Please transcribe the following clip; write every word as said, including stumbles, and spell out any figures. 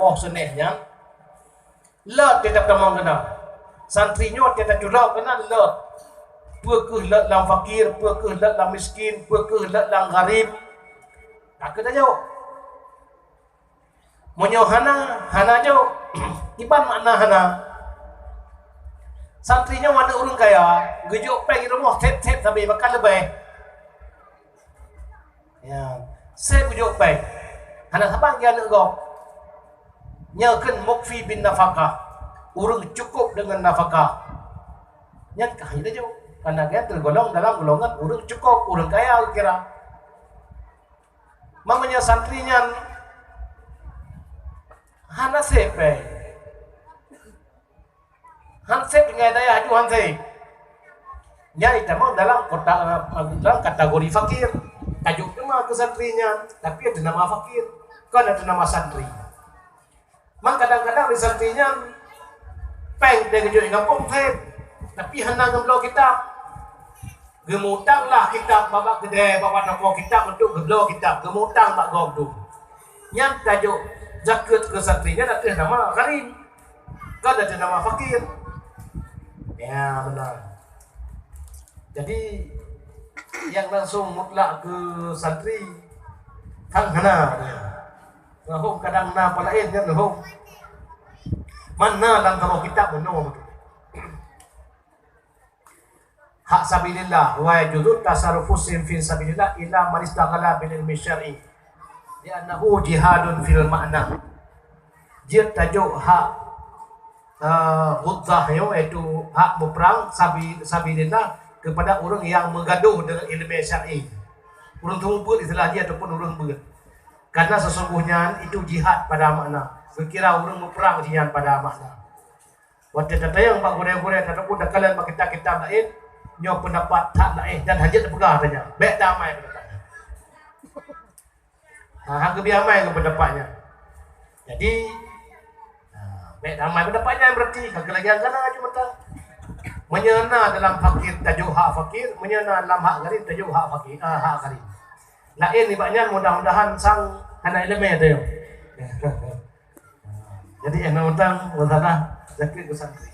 boh seuneh nyan, lot teutab tamong keunan. Santri nyoe teutab culok keunan lot. Peu kheueh lot lam fakir, peu kheueh lot lam miskin, peu kheueh lot lam gharib. Ka keuh tajok. Meunyoe hana, hana jok. Kiban makna hana? Santri nyoe aneuk ureueng kaya, geujok péng di rumoh sép-sép sabe bahkan leubeh. Ya, sép geujok péng. Hana saban keu aneuk gob. Nyan kheun mukfi bin nafakah. Ureueng cukôp deungon nafakah. Nyan ka hana jok. Karena nyan teugolong dalam golongan ureueng cukôp, ureueng kaya geukira. Makanya santri nyan hana sép péng. Han sép tinggai dayah aju han sép. Nyan itamong dalam kota, dalam kategori fakir. Tajok teuma keu santri nyan, tapi ada nama fakir. Kon ada nama santri. Mang kadang-kadang di santri nyan péng teuh geujok gampông sép, tapi hana geubloe kitab. Geumutang lah kitab bak keudè, bak toko kitab untuk geubloe kitab, geumutang bak gob tu. Nyan tajok zakeuet keu santri nyan ateueh nama gharib, kon ateueh nama fakir. Ya, benar. Jadi, yang langsung mutlak keu santri kan hana. Lheuh kadang na peulaén nyan lheuh. Mana lam kamoe kitab bunoe beutôi. Hak sabilillah, wa yajuzu tasarrufu fi sabilillah illa man istaghala bil ilmi syar'i. Li'annahu jihadun fil ma'na. Jeuet tajok hak, eh, ghuzzah nyoe, iaitu hak muprang sabi-, sabilillah kepada ureueng nyang meugadoh deungon ileumèe syar'i. Ureueng teumeubeuet istilah jih ataupun ureueng beuet. Karena sesungguhnya itu jihad pada makna. Geukira ureueng muprang jih nyan pada makna. Watèe tatanyong bak gurèe-gurèe, ataupun takalon bak kitab-kitab laén, nyoe peundapat that laén dan hanjeuet teupeugah tanya. Bèk damai peundapat nyan. Ha, han geubri amai ngon peundapat nyan. Jadi, ha, bèk damai peundapat nyan, berarti ka geulagian gana cuma ta. Meunyoe na dalam fakir tajok hak fakir, meunyoe na dalam hak gharib tajok hak fakir, ah, hak gharib. Laén nibak nyan, mudah-mudahan sang hana ileumèe teuh. Jadi, eh, na utang, masalah zakeuet keu santri.